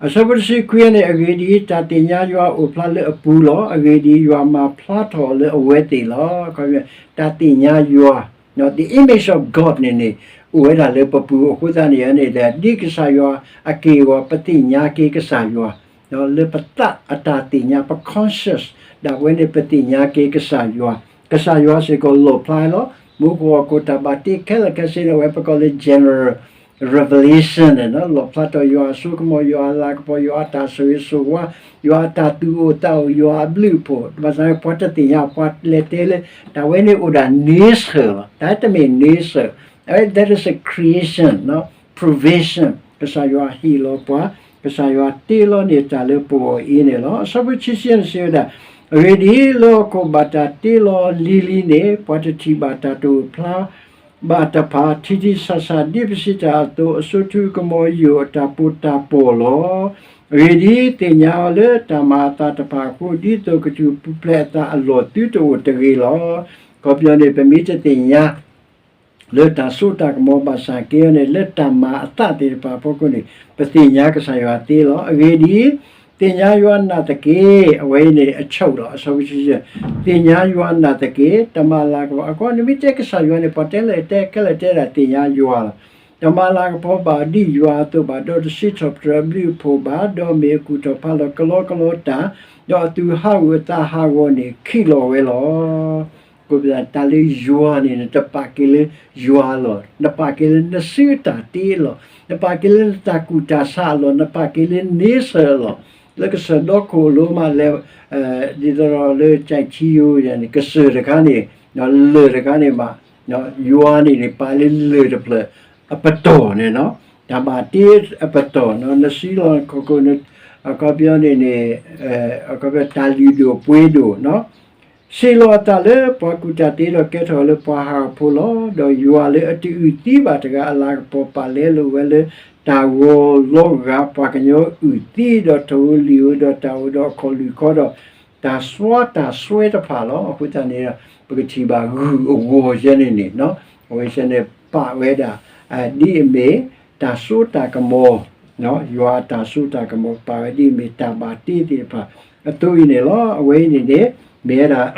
အဆၢဖိတဆံခွံန့ၣ်, အဂ့ၢ်ဒ်အံၤ, တၢ်သ့ၣ်ညါယွၤအိၣ်ဖျါလၢအပူၤလီၤ. အဂ့ၢ်ဒ်အံၤ, ယွၤမၤဖျါထီၣ်အီၤလၢအဝဲသ့ၣ်လီၤ. တၢ်သ့ၣ်ညါယွၤ, the image of God န့ၣ်န့ၣ် အိၣ်ဝဲဒၣ်လၢပပူၤအဃိသတးန့ၣ်န့ၣ်, ဒ်ကစၢ်ယွၤအက့ၢ်အဂီၤ ပသ့ၣ်ညါက့ၤကစၢ်ယွၤ လၢပသးအတၢ်သ့ၣ်ညါ ပ conscious ဒၣ်ဝဲန့ၣ် ပသ့ၣ်ညါက့ၤကစၢ်ယွၤ, ကစၢ်ယွၤစ့ၢ်ကီးလီၣ်ဖျါလီၤ. မူခိၣ်ဟီၣ်ခိၣ်တၢ်ဘၣ်တ့ခဲလၢာ်ခဲဆ့န့ၣ် အဝဲပကိးလၢ general revelation န့ၣ်, လီၣ်ဖျါထီၣ်ယွၤအစိကမီၤ, ယွၤအလၤကပီၤ, ယွၤအတၢ်ဆိၣ်ဂ့ၤဆိၣ်ဝါ, ယွၤအတၢ်သူၣ်အိၣ်သးအိၣ်, ယွၤအဘျုးအဖှိၣ်, ဘၣ်ဆၣ်ပှၤတသ့ၣ်ညါ, ပှၤလဲၤတဲလၢ တၢ်ဝဲန့ၣ်အိၣ်ဒၣ် nature လီၤ. တၢ်တမ့ၢ် nature, အဝဲ that is a creation, provision, ကစၢ်ယွၤဟ့ၣ်လီၤပှၤ, ကစၢ်ယွၤတ့လီၤန့ၢ်တၢ်လၢပဂီၢ်အံၤန့ၣ်လီၤ. အဆၢဖိခံဆံန့ၣ်စံးဝဲဒၣ်, အဂ့ၢ်ဒ်အံၤ, လၢဟီၣ်ခိၣ်ဘၣ်တၢ်တ့လီၤလံၤလံၤန့ၣ် ပှၤတထံၣ်ဘၣ်တၢ်တအိၣ်ဖျါ ဘၣ်တဖၣ်, ထံထံဆးဆးဒ်ပစံးတၢ်အသိး, အစိထူအကမီၤယိာ် အတၢ်ပီးတၢ်ပီလီၤ. အဂ့ၢ်ဒ်အံၤ, သ့ၣ်ညါအီၤလၢတၢ်မၤအသးတဖၣ်အဃိ, ဒ်သိးကထူၣ်ပူၤဖျဲးအသးအလီၢ်သုတအိၣ်တဂ့ၤလီၤ. အခီပညီန့ၣ် ပမ့ၢ်တသ့ၣ်ညါ လၢတၢ်စိတၢ်ကမီၤဘၣ်ဆၣ်က့န့ၣ် လၢတၢ်မၤအသးသ့ၣ်တဖၣ်အဖီခိၣ်န့ၣ် ပသ့ၣ်ညါကစၢ်ယွၤသ့လီၤ. အဂ့ၢ်ဒ်အံၤ, သ့ၣ်ညါယွၤနာ်သက့, အဝဲအံၤန့ၣ် အဆိးလီၤ, အဆၢဖိ သ့ၣ်ညါယွၤနာ်သက့, တမၤလၤကပီၤ, အဃိ နမ့ၢ်တဲကစၢ်ယွၤန့ၣ် ပှၤတဲလၢတဲခဲလၢာ်တဲဒၣ်သ့ၣ်ညါယွၤလီၤ. တမၤလၤကပီၤဘၣ်ဒ်ယွၤအသိးဘၣ်, ဒီးတစံးထီၣ်ပတြၢၤအဘျုးအဖှိၣ်ဘၣ်, ဒီးမ့ၢ်အကူၣ်ထီၣ်ဖးလီၤကလီကလီတၢ်, ဒီးအသူၣ်ဟးဂူာ်အသးဟးဂီၤန့ၣ် ခံးလီၤဝဲလီၤ. အဃိ တၢ်လၢယွၤန့ၣ်န့ၣ် တပာ်က့ၤလၢယွၤအလီၢ်, နပာ်က့ၤလၢနစုတၢ်တ့အလီၢ်, နပာ်က့ၤလၢနတၢ်ကူၣ်တၢ်ဆးအလီၢ်, နပာ်က့ၤလၢ nature အလီၢ်, လၢကစၢၢ်ဒီခိၣ်အလိၤမးလဲၤ ဒ်သိးဒီးလၢကၠဲးထံယိယဲန့ၣ် ကစၢၢ်တခါန့ၣ် လၢၢ်တခါန့ၣ်ဘၣ်, ယွၤန့ၣ်န့ၣ် ပာ်လၢလၢၢ်တဖျၢၣ်အပတီၢ်န့ၣ်လီၤ. တၢ်ဘၣ်တ့အပတီၢ်, နစုလီၤခိၣ်ခိၣ် အခီပညီန့ၣ်န့ၣ် အခီပညီ တၢ်လုၢ်ဒိၣ်ပှ့ၤဒိၣ် စံးလီၤအသးလၢပှၤကူၣ်တၢ်သ့ဒီးကဲထီၣ်လၢပှၤဟးဂီၤဖိလီၤ. ဒီးယွၤလၢအတအုၣ်သံဘၣ်တဂၤအလၤကပီၤ ပာ်လဲလိာ်ဝဲလၢတၢ်ဂီၤလီၤဂာ်ပှၤကညီအုၣ်သံ, ဒီးထိၣ်ဧိၤလံာ်ဧိၤ, ဒီးတၢ်အိၣ်ဒီးအခီၣ်လုၢ်ခီဒီး တၢ်စွါတၢ်စွဲတဖၣ်လီၤ. အဃိသတးန့ၣ် ပကထံၣ်ဘၣ်ဂုၢ်အဂီၢ်ယဲန့ၣ်န့ၣ် အဝဲသ့ၣ်န့ၣ်ပာ်ဝဲဒၣ် ဒ်အမ့ၢ်တၢ်စိတၢ်ကမီၤ, ယွၤအတၢ်စိတၢ်ကမီၤ ပာ်ဝဲဒ်အမ့ၢ်တၢ်ဘၣ်တ့သ့ၣ်တဖၣ်အသိးအံၤန့ၣ်လီၤ. အဝဲအံၤန့ၣ်န့ၣ် မ့ၢ်ဝဲဒၣ်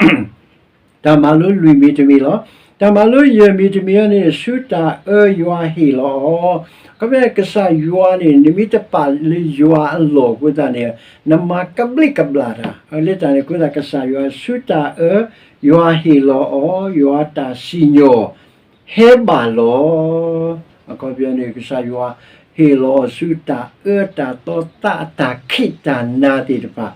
တၢ်မၤလိလွံၢ်မံၤတမံၤလီၤ. တၢ်မၤလိယဲၢ်မံၤတမံၤအံၤန့ၣ် ဆူတၢ်အၢယွၤဟ့ၣ်လီၤအီၤ, အခီပညီ ကစၢ်ယွၤန့ၣ် နမ့ၢ်တပာ်လၢယွၤအလီၢ်အဃိသတးန့ၣ် နမၤကဘျံးကဘျၣ်တၢ်, လၢတၢ်န့ၣ်အဃိသတး ကစၢ်ယွၤ ဆူတၢ်အၢယွၤဟ့ၣ်လီၤအီၤ, ယွၤတၢ်စံၣ်ညီၣ် ဟဲဘၣ်လီၤ. အခီပညီန့ၣ် ကစၢ်ယွၤဟ့ၣ်လီၤအီၤဆူတၢ်အၢ တၢ်သီ သး တၢ်ခံးတၢ်နၤသ့ၣ်တဖၣ်,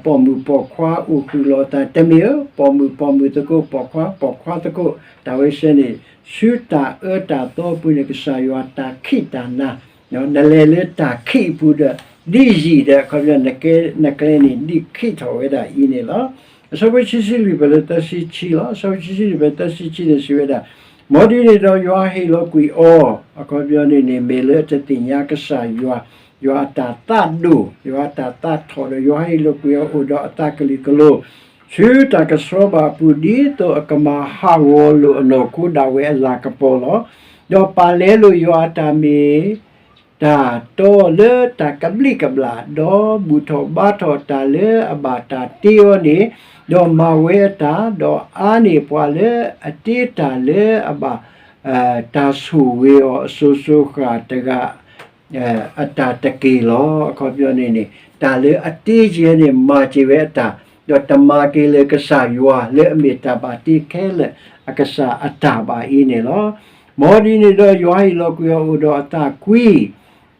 ပိာ်မုၣ်ပိာ်ခွါအိၣ်ဃုာ်လီၤအသး, တမ့ၢ်ဧၢ, ပိာ်မုၣ်ပိာ်မုၣ်သကိး, ပိာ်ခွါပိာ်ခွါသကိး, တၢ်ဝဲစဲန့ၣ် ဆူတၢ်အၢတၢ်သီအပူၤန့ၣ် ကစၢ်ယွၤတၢ်ခံးတၢ်နၤ, နလဲၤလၢတၢ်ခံးအပူၤဒီး ဒ်ယံာ်ဒီး အခီပညီ နကျဲန့ၣ် ဒ်ခံးထီၣ်ဝဲဒၣ်အံၤန့ၣ်လီၤ. အဆၢဖိခံဆံလွံၢ်ဖဲလၢသၢဆံခံလီၤ. အဆၢဖိခံဆံလွံၢ်ဖဲသၢဆံခံန့ၣ် စံးဝဲဒၣ်, မ်ဒ်န့ၣ်ဒီး ယွၤဟ့ၣ်လီၤကွံာ်အီၤ, အခီပညီန့ၣ်န့ၣ် မ့ၢ်လၢအတသ့ၣ်ညါကစၢ်ယွၤ, ယွၤအတၢ်သးဒိၣ်, ယွၤအတၢ်သးထီၣ်ဒီး ယွၤဟ့ၣ်လီၤကွံာ်အီၤအိၣ်ဒီးအသးကလုာ်ကလိၤ, ဆူတၢ်ကဆှီဘၣ်အပူၤ ဒ်သိးအကမၤဟးဂီၤလိာ်အနီၢ်ခိဒၣ်ဝဲအလၤကပီၤလီၤ. ဒီးပာ်လဲလိာ်ယွၤအတၢ်မ့ၢ် တၢ်တီလၢတၢ်ကဘျံးကဘျၣ်, ဒီးဘူၣ်ထီၣ်ဘါထီၣ်တၢ်လၢအဘၣ်တၢ်တ့အီၤန့ၣ်, ဒီးမၤဝဲအတၢ်, ဒီးအါန့ၢ်ပှၤလၢအတ့တၢ်လၢအဘၣ် တၢ်ဆိၣ်ဂ့ၤအီၤအစိၤစိၤဃၣ်တဂၤ အတၢ်တက့ၢ်လီၤ. အခီပညီန့ၣ်န့ၣ် တၢ်လၢအတ့က့ၤန့ၣ် မၤက့ၤဝဲအတၢ်, ဒီးတမၤက့ၤလၢကစၢ်ယွၤလၢအမ့ၢ်တၢ်ဘၣ်တ့ခဲလၢာ်အကစၢ်အတၢ်ဘၣ်အံၤန့ၣ်လီၤ. မ်ဒ်န့ၣ်ဒီး ယွၤဟ့ၣ်လီၤကွံာ်အီၤအိၣ်ဒီးအသးကွံ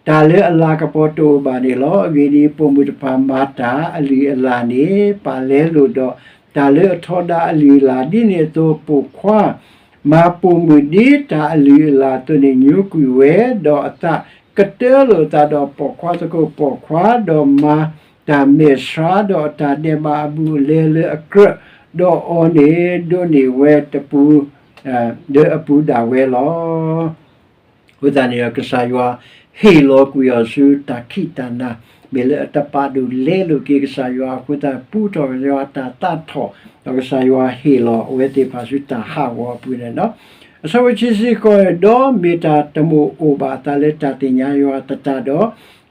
တၢ်လၢအလၤကပီၤတအိၣ်ဘၣ်န့ၣ်လီၤ. အဂ့ၢ်ဒ်အံၤ, ပိာ်မုၣ်တဖၣ်မၤတၢ်အလုၢ်အလၢ်န့ၣ် ပာ်လဲလိာ်ဒီးတၢ်လၢအထီဒါအလုၢ်အလၢ်, ဒ်န့ၣ်အသိး ပိာ်ခွါမၤပိာ်မုၣ်ဒ်တၢ်အလုၢ်အလၢ်အသိးန့ၣ် ညိကွံာ်ဝဲ, ဒီးအသးကတၢၢ်လိာ်အသးဒီးပိာ်ခွါသကိး, ပိာ်ခွါဒီးမၤတၢ်မဲာ်ဆှး, ဒီးအတၢ်ဒဲးဘးအဘူးအလဲလၢအကြၢးဒီးအီၤန့ၣ် ဒိးန့ၢ်ဝဲတပူၤ လၢအပူၤဒၣ်ဝဲလီၤ. အဃိသတးန့ၣ်ဒီး ကစၢ်ယွၤဟ့ၣ်လီၤကွံာ်အီၤဆူတၢ်ခံးတၢ်နၤ, မ့ၢ်လၢအတပာ်ဒိၣ်လဲလိာ်က့ၤကစၢ်ယွၤအဃိသတး ပူထီၣ်ကစၢ်ယွၤအတၢ်သးထီၣ်, ဒီးကစၢ်ယွၤဟ့ၣ်လီၤအဝဲသ့ၣ်တဖၣ်ဆူတၢ်ဟးဂီၤအပူၤန့ၣ်လီၤ. အဆၢဖိခံဆံဃိး, ဒီးမ့ၢ်တၢ်တမိၣ်အိၣ်ဘၣ်အသးလၢတၢ်သ့ၣ်ညါယွၤအသတးဒီး,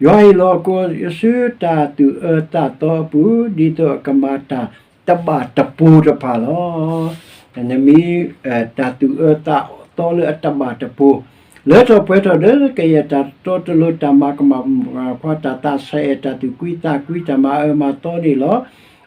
ယွၤဟ့ၣ်လီၤအီၤဆူတၢ်သူၣ်အၢသးသီအပူၤ, ဒ်သိးအကမၤတၢ်တဘၣ်တပူၤတဖၣ်လီၤ. နမ့ၢ် တၢ်သူၣ်အၢသးသီလၢအတဘၣ်တပူၤ, လၢထီၣ်ပှဲၤထီၣ်လၢကယဲၢ်တၢ်တီတလိၤ, တၢ်မၤကမၣ်ပှၤ, တၢ်သးဆါအဲၣ်, တၢ်သူၣ်ကွံသးကွံ, တၢ်မၤအၢမၤသီန့ၣ်လီၤ.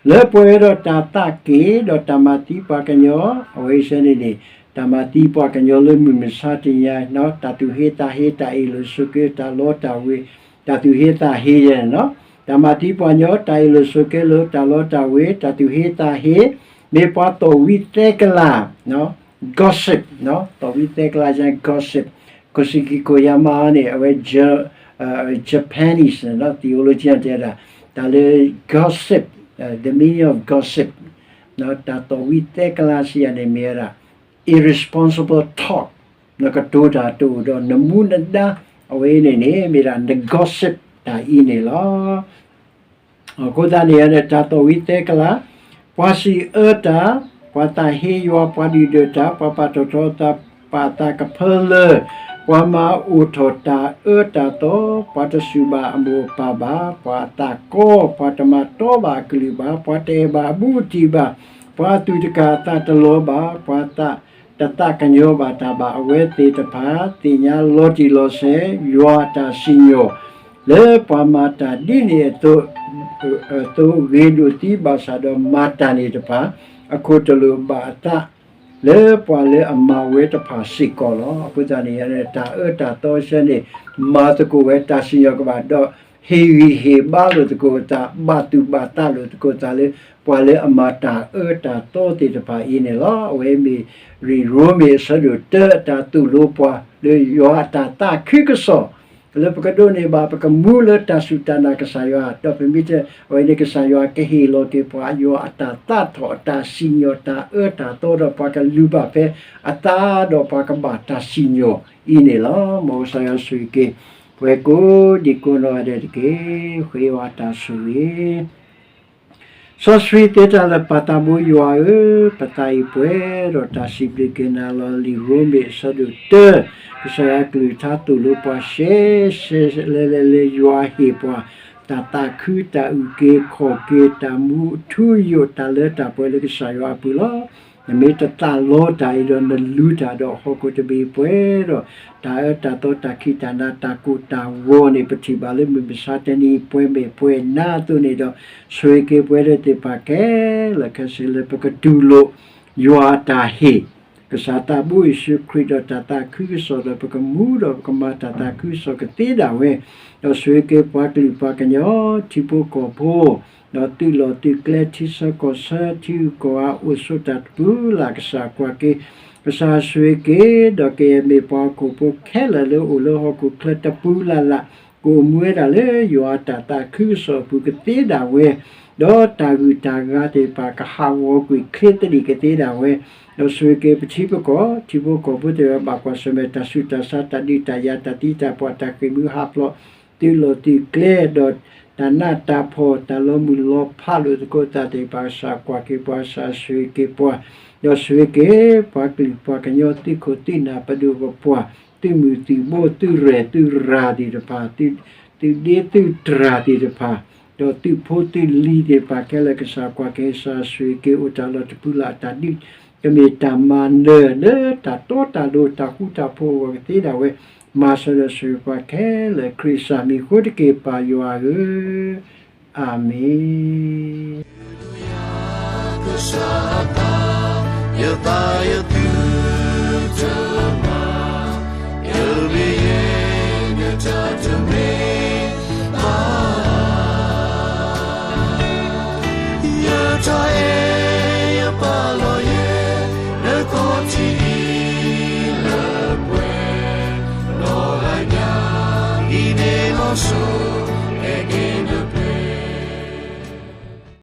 လၢပှဲၤဝဲဒီးတၢ်သးက့ၤ, ဒီးတၢ်မၤသံပှၤကညီ, အဝဲအံၤစဲန့ၣ်န့ၣ် တၢ်မၤသံပှၤကညီလၢမုၢ်မဆါတနံၤညါ, တၢ်သူၣ်ဟ့သးဟ့, တၢ်အ့ၣ်လိာ်ဆိးက့, တၢ်လီတၢ်ဝ့ၤ, တၢ်သူၣ်ဟ့သးဟ့ယဲန့ၣ်လီၤ. တၢ်မၤသံပှၤကညီ, တၢ်အ့ၣ်လိာ်ဆိးက့လၢတၢ်လီတၢ်ဝ့ၤ, တၢ်သူၣ်ဟ့သးဟ့, မ့ၢ်ပှၤသီၣ်ဝံသဲကလၤ, gossip, သီၣ်ဝံသဲကလၤ gossip, ခိၣ်စံၣ်ကံၣ်ခိၣ်ယါမါန့ၣ် အဝဲ Japanese theologian တဲဒၣ် တၢ်လၢ gossip, the meaning of gossip, တၢ်သီၣ်ဝံသဲကလၤစံးယၤန့ၣ်မ့ၢ်ဝဲဒၣ် irresponsible talk, နကတိၤတၢ်တအိၣ်ဒီးနမူနဒါ, အဝဲန့ၣ်န့ၣ် မ့ၢ်ဒၣ်န gossip တၢ်အံၤန့ၣ်လီၤ. အဃိသတးန့ၣ်န့ၣ် တၢ်သီၣ်ဝံသဲကလၤ, ပှၤစံးအၢတၢ်, ပှၤသးဟ့ယွၤ, ပှၤဒုၣ်ဒွဲၣ်တၢ်, ပှၤပာ်ထီၣ်ထီအသး, ပာ်အသးကဖၢလၢ, ပှၤမၤအိၣ်ထီၣ်တၢ်အၢတၢ်သီ, ပှၤတစူၢ်ဘၣ်အမိၢ်အပၢ်ဘၣ်, ပှၤအသးကီ, ပှၤတမၤတီဘၣ်အကလုၢ်ဘၣ်, ပှၤတအဲၣ်ဘၣ်အဘူးအတံၢ်ဘၣ်, ပှၤအသူၣ်တကၢ်အသးတလီၤဘၣ်, ပှၤသး တသးကညီၤဘၣ်တၢ်ဘၣ်, အဝဲသ့ၣ်တဖၣ် သ့ၣ်ညါလီၤတံၢ်လီၤဆဲး ယွၤအတၢ်စံၣ်ညီၣ်, လၢပှၤမၤတၢ်ဒ်န့ၣ်အသိး, အသိးဂ့ၤဒိၣ်သံဘၣ်ဆၣ်ဒီးမၤတၢ်န့ၣ်တဖၣ်, အခိၣ်တလိၣ်ဘၣ်အသး လၢပှၤလၢအမၤဝဲတဖၣ်စ့ၢ်ကီးလီၤ. အဃိသတးန့ၣ် တၢ်အၢတၢ်သီဆၢန့ၣ် မၤသကိးဝဲတၢ်စံၣ်ညီၣ်ကဘၣ်ဒီး ဟ့ၣ်ဂံၢ်ဟ့ၣ်ဘါလိာ်သကိးအသး, ဘၣ်သူၣ်ဘၣ်သးလိာ်သကိးအသးလၢ ပှၤလၢအမၤတၢ်အၢတၢ်သီသ့ၣ်တဖၣ်အံၤန့ၣ်လီၤ. အဝဲမ့ၢ်ရံၣ်ရိမ့ၤအဆၢဒိၣ်တၢ အတၢ်သိၣ်လိပှၤလၢယွၤအတၢ်သးခုကစီၣ်, လၢပကဒိးန့ၢ်ဘၣ် ပကမူလၢတၢ်စူၢ်တၢ်နာ်ကစၢ်ယွၤ, ဒီးပမ့ၢ်တဲ အဝဲန့ၣ် ကစၢ်ယွၤကဟ့ၣ်လီၤက့ၤပှၤ ယွၤအတၢ်သးထီၣ် အတၢ်စံၣ်ညီၣ် တၢ်အၢတၢ်သီဒီး ပှၤကလူၤဘၣ်ဖဲအသးဒီးပှၤကဘၣ်တၢ်စံၣ်ညီၣ်အံၤန့ၣ်လီၤ. မ်ကစၢ်ယွၤဆိၣ်ဂ့ၤက့ၤ ပှၤကိးဒံကိးနီၢ်ဂၤဒဲးတက့ၢ်. ဃ့ယွၤအတၢ်ဆိၣ်ဂ့ၤ စီဆှံသ့တၢ်လၢာ်ပၢ်သးဘိယွၤဧၢ, ပသးအံၤပှဲၤဒီးတၢ်စံးဘျုးက့ၤနၤလီၤ. လံာ်ရိမ့ၤအဆၢဒိၣ်တၢ, ကစၢ်ယွၤကလုၢ်ကထါသိၣ်လိပှၤရှဲရှဲလဲၤလဲၤလၢယွၤဟ့ၣ်ပှၤ တၢ်သးခုတၢ်အုၣ်က့ၤခီၣ်က့ၤ တၢ်မူအထူအယိာ် တၢ်လၢတၢ်ပှဲၤလၢကစၢ်ယွၤအပူၤလီၤ. နမ့ၢ်တသးလီတၢ်အံၤဒီး နလူၤတၢ်ဒီးဟီၣ်ခိၣ်တဘ့ၣ်ပှဲၤဒီး တၢ်အၢတၢ်သီ တၢ်ခံးတၢ်နၤ တၢ်ကိၢ်တၢ်ဂီၤန့ၣ် ပထံၣ်ဘၣ်လၢမုၢ်မဆါတနံၤအံၤ ပှဲၤမဲာ်ပှဲၤနါအသိးန့ၣ်ဒီး ဆိၣ်ဂ့ၤက့ၤပဝဲဒၣ်သ့ၣ်တဖၣ်ခဲလၢာ်ခဲဆ့လၢပကတူၢ်လိာ်ယွၤအတၢ်ဟ့ၣ် ကစၢ်သးဘိယ့ၣ်ၡူးခရံာ်ဒီးတၢ်သးခုကစီၣ်ဒီး ပကမူဒီးပကမၤတၢ်သးခုကစီၣ်ကသ့ဒၣ်ဝဲ, ဒီးဆိၣ်ဂ့ၤက့ၤပှၤကလုာ်ပှၤကညီ ထံဖိကီၢ်ဖိ ဒီးသုးလီၢ်သုးကျဲ ထံဆၢကီၢ်ဆၢ ထံဂုၤကီၢ်ဂၤ အိၣ်ဆိးတၢ်တပူၤလၢ် ကစၢ်ကွၢ်က့ၤ, ကစၢ်ဆိၣ်ဂ့ၤက့ၤ ဒီးကယဲၢ်မ့ၢ်ပှၤဟီၣ်ခိၣ်ဖိခဲလၢာ်လၢ အိၣ်လၢဟီၣ်ခိၣ်ချၢတပူၤလၢ်လၢ် ကအိၣ်မူဝဲဒၣ်လၢယွၤအတၢ်သးခုကစီၣ်အပူၤကသ့ဒၣ်ဝဲ, ဒီးတၢ်ဂုၤတၢ်ဂၤသ့ၣ်တဖၣ် ကဟးဂီၤကွံာ်ချ့သဒံးကသ့ဒၣ်ဝဲ, ဒီးဆိၣ်ဂ့ၤက့ၤပထံပကီၢ် ထံဖိကီၢ်ဖိသ့ၣ်တဖၣ် ဘၣ်ကွၢ်ဆၢၣ်မဲာ်တၢ်ဆူးတၢ်ဆါ တၢ်ဒုးတၢ်ယၤ တၢ်သံတၢ်ပှၢ် တၢ်ဃ့ၢ်မှံဟးဖျိး သုးလီၢ်သုးကျဲ ဒီးတၢ်နးတၢ်ဖှီၣ် တၢ်လီၤမုၢ်လီၤဖးလိာ်သကိးသးသ့ၣ်တဖၣ် ကစၢ်ကွၢ်က့ၤပှၤ ကစၢ်ဆိၣ်ဂ့ၤက့ၤပှၤ, ဒီးဆိၣ်ဂ့ၤက့ၤ ပှၤကလုာ်ပှၤကညီ သုးခိၣ်သုးနၢ် ပဒိၣ်ပပှၢ် သုးမုၢ်သုးဘိ သုးရဲၣ်သုးရၤသ့ၣ်တဖၣ် သုးဒ့သုးတြၢ်သ့ၣ်တဖၣ် ဒီးသုးဖိသုးလံၤသ့ၣ်တဖၣ်ခဲလၢာ် ကစၢ်ကွၢ်က့ၤ ကစၢ်ဆိၣ်ဂ့ၤက့ၤ အိၣ်တၢ်လီၢ်တပူၤလၢ် တၢ်ဒုး ကမ့ၢ်တၢ်မၤနၢၤလၢတၢ်တီတၢ်လိၤ တၢ်ဃူတၢ်ဖိးအဂီၢ်ကသ့ဒၣ်ဝဲ, မၤစၢၤဒီးဆိၣ်ဂ့ၤပှၤခဲလၢာ် ခရံာ်ကစၢ်မံၤအဃိတက့ၢ် ပၢ်ယွၤဧၢ, အၤမ့ၣ်. ကစၢ်အသး ယသးယသုတမၤ, ယမ့ၢ်ယဲ ယတၢ်တမ့ၢ်ဘၣ်, ယတၢ်အဲၣ်ယပာ်လီၤယဲ လၢခီၣ်ထံးအံၤလၢပှဲၤ, ဒီးလၢညါအံၤန့ၣ်လီၤစိၤ ဟဲက့ၤန